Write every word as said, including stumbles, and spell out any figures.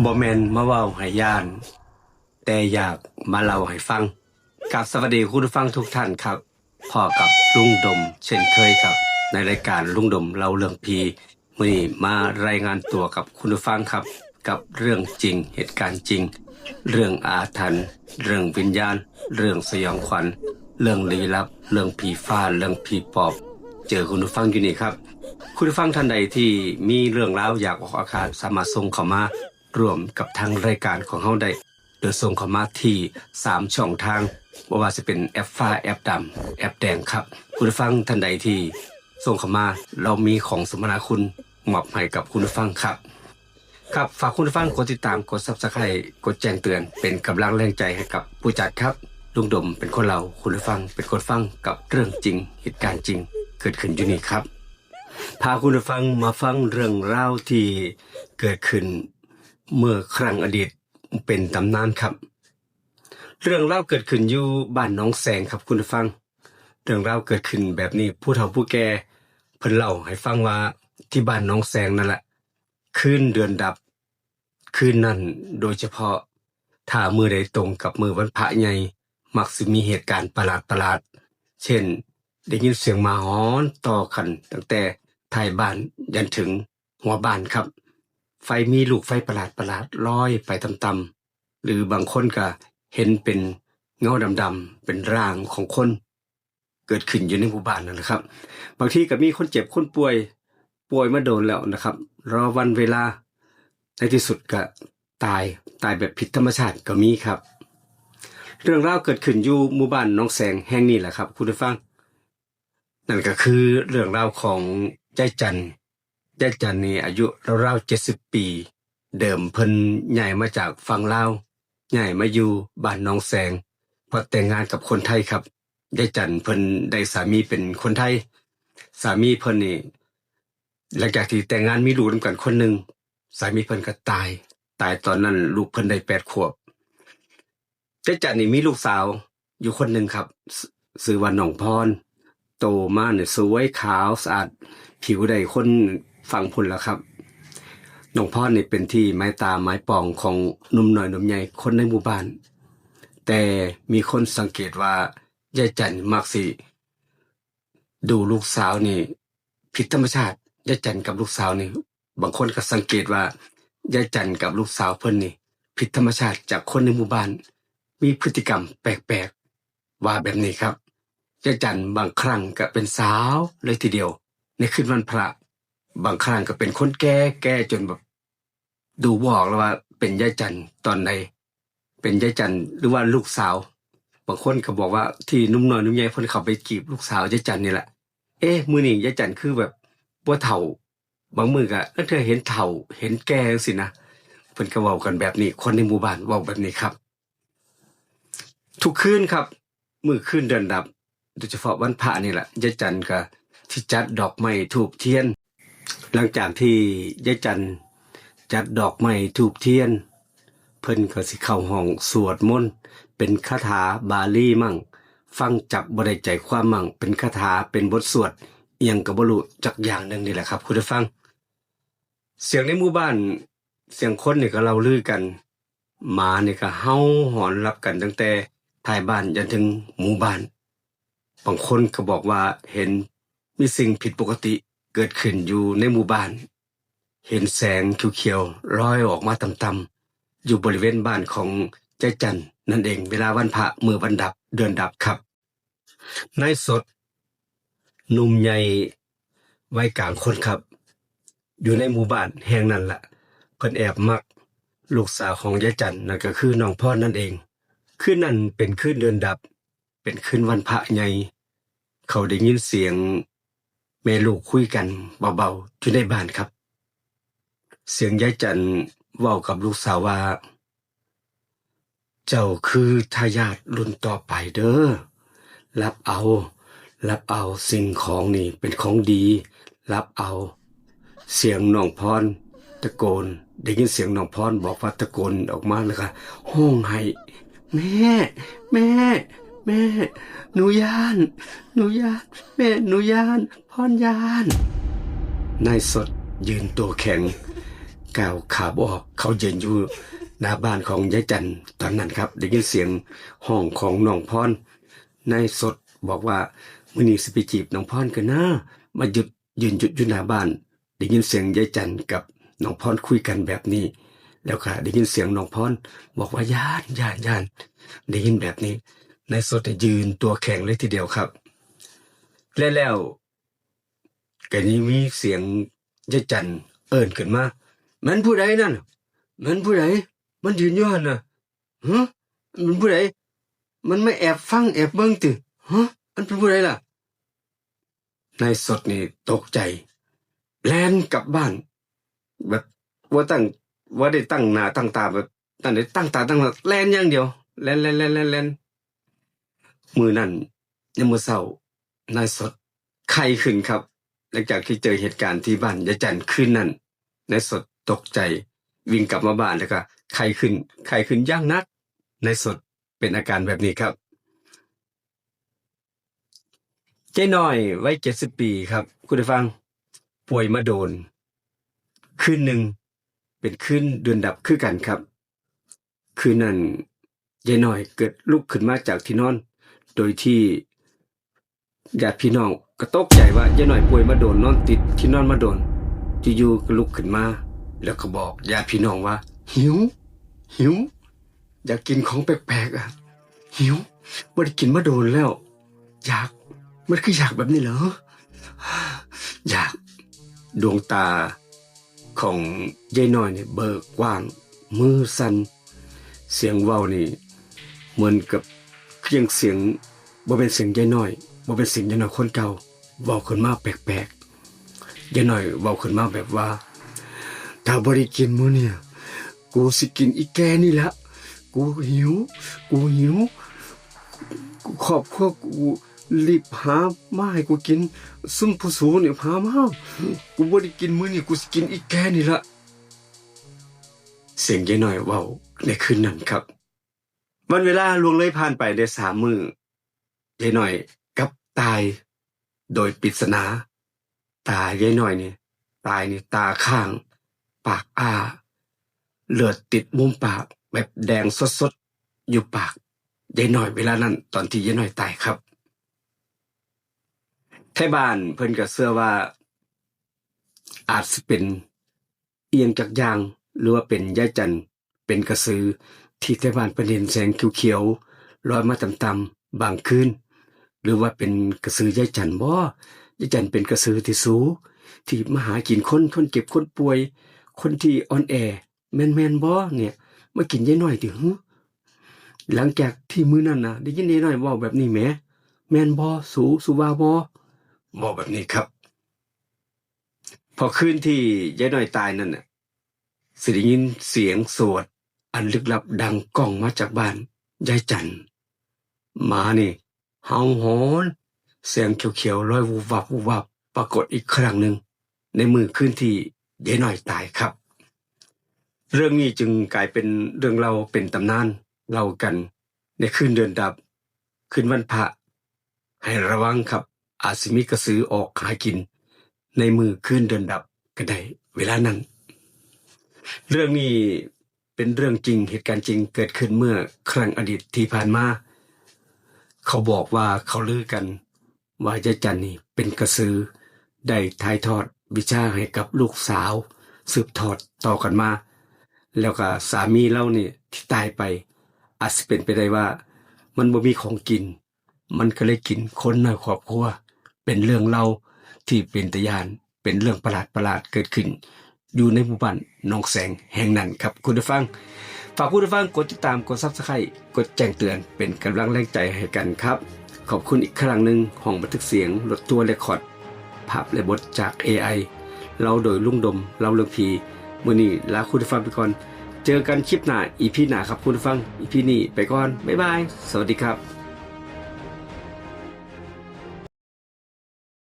บ่แม่นมาเว้าให้ย้าน แต่อยากมาเล่าให้ฟัง กราบสวัสดีคุณผู้ฟังทุกท่านครับ พ้อกับลุงดมเช่นเคยครับ ในรายการลุงดมเล่าเรื่องผี มื้อนี้มารายงานตัวกับคุณผู้ฟังครับ กับเรื่องจริง เหตุการณ์จริง เรื่องอาถรรพ์ เรื่องวิญญาณ เรื่องสยองขวัญ เรื่องลี้ลับ เรื่องผีฟ้า เรื่องผีปอบ เจอคุณผู้ฟังอยู่นี่ครับ คุณผู้ฟังท่านใดที่มีเรื่องราวอยากออกอากาศ สามารถส่งเข้ามาร่วมกับทางรายการของเฮาได้ โดยส่งเข้ามาที่สามช่องทาง บ่ว่าสิเป็นแอปฟ้า แอปดำ แอปแดงครับ คุณผู้ฟังท่านใดที่ส่งเข้ามา เรามีของสมนาคุณมอบให้กับคุณผู้ฟังครับ ครับ ฝากคุณผู้ฟังกดติดตาม กด Subscribe กดแจ้งเตือน เป็นกำลังแรงใจให้กับผู้จัดครับ ลุงดมเป็นคนเล่า คุณผู้ฟังเป็นคนฟัง กับเรื่องจริง เหตุการณ์จริง เกิดขึ้นอยู่นี่ครับ พาคุณผู้ฟังมาฟังเรื่องราวที่เกิดขึ้นเมื่อครั้งอดีต เป็นตำนานครับ เรื่องราวเกิดขึ้นอยู่บ้านหนองแซงครับคุณผู้ฟัง เรื่องราวเกิดขึ้นแบบนี้ ผู้เฒ่าผู้แก่เพิ่นเล่าให้ฟังว่าที่บ้านหนองแซงนั่นแหละ คืนเดือนดับ คืนนั้นโดยเฉพาะ ถ้ามื้อใดตรงกับมื้อวันพระใหญ่ มักสิมีเหตุการณ์ประหลาดๆ เช่น ได้ยินเสียงหมาหอนต่อกันตั้งแต่ท้ายบ้านยันถึงหัวบ้านครับ ไฟ มีลูกไฟประหลาดๆ ลอยไปต่ำๆ หรือบางคนก็เห็นเป็นเงาดำๆ เป็นร่างของคน เกิดขึ้นอยู่ในหมู่บ้านนั่นแหละครับ บางทีก็มีคนเจ็บคนป่วย ป่วยมาโดนแล้วนะครับ รอวันเวลา ในที่สุดก็ตาย ตายแบบผิดธรรมชาติก็มีครับ เรื่องราวเกิดขึ้นอยู่หมู่บ้านหนองแซงแห่งนี้แหละครับ คุณผู้ฟัง นั่นก็คือเรื่องราวของยายจันทร์ ยายจันทร์นี่อายุราวๆ เจ็ดสิบปี เดิมเพิ่นย้ายมาจากฝั่งลาว ย้ายมาอยู่บ้านหนองแซง เพราะแต่งงานกับคนไทยครับ ยายจันทร์เพิ่นได้สามีเป็นคนไทย สามีเพิ่นนี่ หลังจากที่แต่งงานมีลูกนำกันคนหนึ่ง สามีเพิ่นก็ตาย ตายตอนนั้นลูกเพิ่นได้แปดขวบ ยายจันทร์นี่มีลูกสาวอยู่คนหนึ่งครับ ซ- ชื่อว่าน้องพร โตมาเนี่ยสวยขาวสะอาด ผิวได้คนฝั่งพุ้นล่ะครับ น้องพรนี่เป็นที่หมายตาหมายปองของหนุ่มน้อยหนุ่มใหญ่คนในหมู่บ้าน แต่มีคนสังเกตว่ายายจันทร์มักสิ ดูลูกสาวนี่ผิดธรรมชาติ ยายจันทร์กับลูกสาวนี่ บางคนก็สังเกตว่ายายจันทร์กับลูกสาวเพิ่นนี่ ผิดธรรมชาติจากคนในหมู่บ้าน มีพฤติกรรมแปลกๆ ว่าแบบนี้ครับ ยายจันทร์บางครั้งก็เป็นสาวเลยทีเดียว ในคืนวันพระ บางครั้งก็เป็นคนแก่ แก่จนแบบ ดูบ่ออกแล้วว่าเป็นยายจันทร์ตอนใด เป็นยายจันทร์หรือว่าลูกสาว บางคนก็บอกว่าที่หนุ่มน้อยหนุ่มใหญ่เพิ่นเข้าไปจีบลูกสาวยายจันทร์นี่แหละ เอ๊ะ มื้อนี้ยายจันทร์คือแบบบ่เฒ่า บางมื้อก็ลางเทื่อเห็นเฒ่า เห็นแก่จั่งซี้นะ เพิ่นก็เว้ากันแบบนี้ คนในหมู่บ้านเว้าแบบนี้ครับ ทุกคืนครับ มื้อคืนเดือนดับ โดยเฉพาะวันพระนี่แหละ ยายจันทร์ก็สิจัดดอกไม้ธูปเทียน หลังจากที่ยายจันทร์จัดดอกไม้ธูปเทียน เพิ่นก็สิเข้าห้องสวดมนต์ เป็นคาถาบาลีมั่ง ฟังจับบ่ได้ใจความมั่ง เป็นคาถา เป็นบทสวดอิหยังก็บ่รู้จักอย่างหนึ่งนี่แหละครับ คุณผู้ฟัง เสียงในหมู่บ้าน เสียงคนนี่ก็เล่าลือกัน หมานี่ก็เห่าหอนรับกันตั้งแต่ท้ายบ้านยันถึงหมู่บ้าน บางคนก็บอกว่าเห็นมีสิ่งผิดปกติเกิดขึ้นอยู่ในหมู่บ้าน เห็นแสงเขียวๆลอยออกมาต่ำๆ อยู่บริเวณบ้านของยายจันทร์นั่นเอง เวลาวันพระมื้อวันดับเดือนดับครับ นายสด หนุ่มใหญ่วัยกลางคนครับ อยู่ในหมู่บ้านแห่งนั้นละ เพิ่นแอบมักลูกสาวของยายจันทร์ นั่นก็คือน้องพรนั่นเอง คืนนั้นเป็นคืนเดือนดับ เป็นคืนวันพระใหญ่ เขาได้ยินเสียงแม่ลูกคุยกันเบาๆอยู่ในบ้านครับ เสียงยายจันทร์เว้ากับลูกสาวว่า เจ้าคือทายาทรุ่นต่อไปเด้อ รับเอา รับเอาสิ่งของนี่เป็นของดี รับเอา เสียงน้องพรตะโกน ได้ยินเสียงน้องพรบอกว่าตะโกนออกมาแล้วก็ฮ้องไห้ แม่ แม่ แม่ หนูย้าน หนูย้าน แม่ หนูย้าน พรย้าน นายสดยืนตัวแข็ง ก้าวขาบ่ออก เขายืนอยู่หน้าบ้านของยายจันตอนนั้นครับ ได้ยินเสียงฮ้องของน้องพร นายสดบอกว่า "มื้อนี้สิไปจีบน้องพรกันนะ มาหยุด ยืนหยุดอยู่หน้าบ้าน" ได้ยินเสียงยายจันกับน้องพรคุยกันแบบนี้ แล้วก็ได้ยินเสียงน้องพรบอกว่า "ย้าน ย้าน ย้าน" ได้ยินแบบนี้ นายสดเนี่ยยืนตัวแข็งเลยทีเดียวครับ และแล้วก็ยังมีเสียงยายจันเอิ้นขึ้นมา "แม่นผู้ใดนั่นน่ะ แม่นผู้ใด มันยืนอยู่หั่นน่ะ ฮะ มันผู้ใด มันมาแอบฟังแอบเบิ่งติ ฮะ มันเป็นผู้ใดล่ะ" นายสดนี่ตกใจ แล่นกลับบ้าน แบบว่าตั้ง ว่าได้ตั้งหน้าตั้งตาแบบ ตั้งได้ตั้งตาตั้งหน้าแล่นอย่างเดียว แล่น แล่น แล่น แล่น แล่น มื้อนั้น ยามมื้อเช้า นายสดไข้ขึ้นครับ หลังจากที่เจอเหตุการณ์ที่บ้านยายจันคืนนั้น นายสดตกใจ วิ่งกลับมาบ้านแล้วก็ไข้ขึ้น ไข้ขึ้นอย่างหนัก นายสดเป็นอาการแบบนี้ครับ ยายน้อยวัยเจ็ดสิบปีครับ คุณผู้ฟัง ป่วยมาโดน คืนหนึ่ง เป็นคืนเดือนดับคือกันครับ คืนนั้น ยายน้อยเกิดลุกขึ้นมาจากที่นอน โดยที่ญาติพี่น้องก็ตกใจว่ายายน้อยป่วยมาโดน นอนติดที่นอนมาโดน อยู่ๆก็ลุกขึ้นมา แล้วก็บอกญาติพี่น้องว่า "หิว หิว อยากกินของแปลกๆอะ หิว บ่ได้กินมาโดนแล้ว อยาก มันคืออยากแบบนี้เหรอ อยาก" ดวงตาของยายน้อยนี่เบิกกว้าง มือสั่น เสียงเว้านี่เหมือนกับเสียง บ่แม่นเสียงยายน้อย บ่แม่นเสียงยายน้อยคนเก่า เว้าขึ้นมาแปลกๆ ยายน้อยเว้าขึ้นมาแบบว่า "ถ้าบ่ได้กินมื้อเนี่ย กูสิกินอีแก่นี่ละ กูหิว กูหิว ครอบครัวกูรีบหามาให้กูกิน ซุมผู้สูงนี่หามา กูบ่ได้กินมื้อนี่ กูสิกินอีแก่นี่ละ" เสียงยายน้อยเว้าในคืนนั้นครับ วันเวลาล่วงเลยผ่านไปได้สามมื้อ ยายน้อยกลับตายโดยปริศนา ตายายน้อยนี่ ตายนี่ตาค้าง ปากอ้า เลือดติดมุมปากแบบแดงสดๆ อยู่ปากยายน้อยเวลานั้น ตอนที่ยายน้อยตายครับ ไทบ้านเพิ่นก็เชื่อว่า อาจสิเป็นอิหยังจักอย่าง หรือว่าเป็นยายจันเป็นกระสือ ที่ไทบ้านเพิ่นเห็นแสงเขียวๆ ลอยมาต่ำๆ บางคืน หรือว่าเป็นกระสือยายจันบ่ ยายจันเป็นกระสือที่สู ที่มาหากินคน คนเจ็บคนป่วย คนที่อ่อนแอ แม่น แม่นบ่เนี่ย มากินยายน้อยติหือ หลังจากที่มื้อนั้นนะ ได้ยินยายน้อยเว้าแบบนี้แหม แม่นบ่สู สูว่าบ่ เว้าแบบนี้ครับ พอคืนที่ยายน้อยตายนั่นน่ะ สิได้ยินเสียงสวดอันลึกลับดังก้องมาจากบ้านยายจัน หมานี่เห่าหอน แสงเขียวๆ ลอยวุบวับวุบวับ ปรากฏอีกครั้งหนึ่ง ในมื้อคืนที่ยายน้อยตายครับ เรื่องนี้จึงกลายเป็นเรื่องเล่าเป็นตำนานเล่ากัน ในคืนเดือนดับ คืนวันพระ ให้ระวังครับ อาจสิมีกระสือออกหากิน ในมื้อคืนเดือนดับก็ได้ เวลานั้น เรื่องนี้เป็นเรื่องจริง เหตุการณ์จริงเกิดขึ้นเมื่อครั้งอดีตที่ผ่านมา เขาบอกว่าเขาลือกันว่ายายจันนี่เป็นกระสือ ได้ถ่ายทอดวิชาให้กับลูกสาว สืบทอดต่อกันมา แล้วก็สามีลาวนี่ที่ตายไป อาจสิเป็นไปได้ว่ามันบ่มีของกิน มันก็เลยกินคนในครอบครัว เป็นเรื่องเล่าที่เป็นตาย้าน เป็นเรื่องประหลาดๆ เกิดขึ้น อยู่ในหมู่บ้านหนองแสงแห่งนั้นครับ คุณผู้ฟัง ฝากคุณผู้ฟังกดติดตาม กด Subscribe กดแจ้งเตือน เป็นกำลังแรงใจให้กันครับ ขอบคุณอีกครั้งหนึ่ง ห้องบันทึกเสียง รถทัวร์เรคคอร์ด ภาพและบทจาก เอไอ เล่าโดยลุงดม เล่าเรื่องผี มื้อนี้ลาคุณผู้ฟังไปก่อน เจอกันคลิปหน้า อีพี หน้าครับคุณผู้ฟัง อีพี นี้ไปก่อน บ๊ายบาย สวัสดีครับ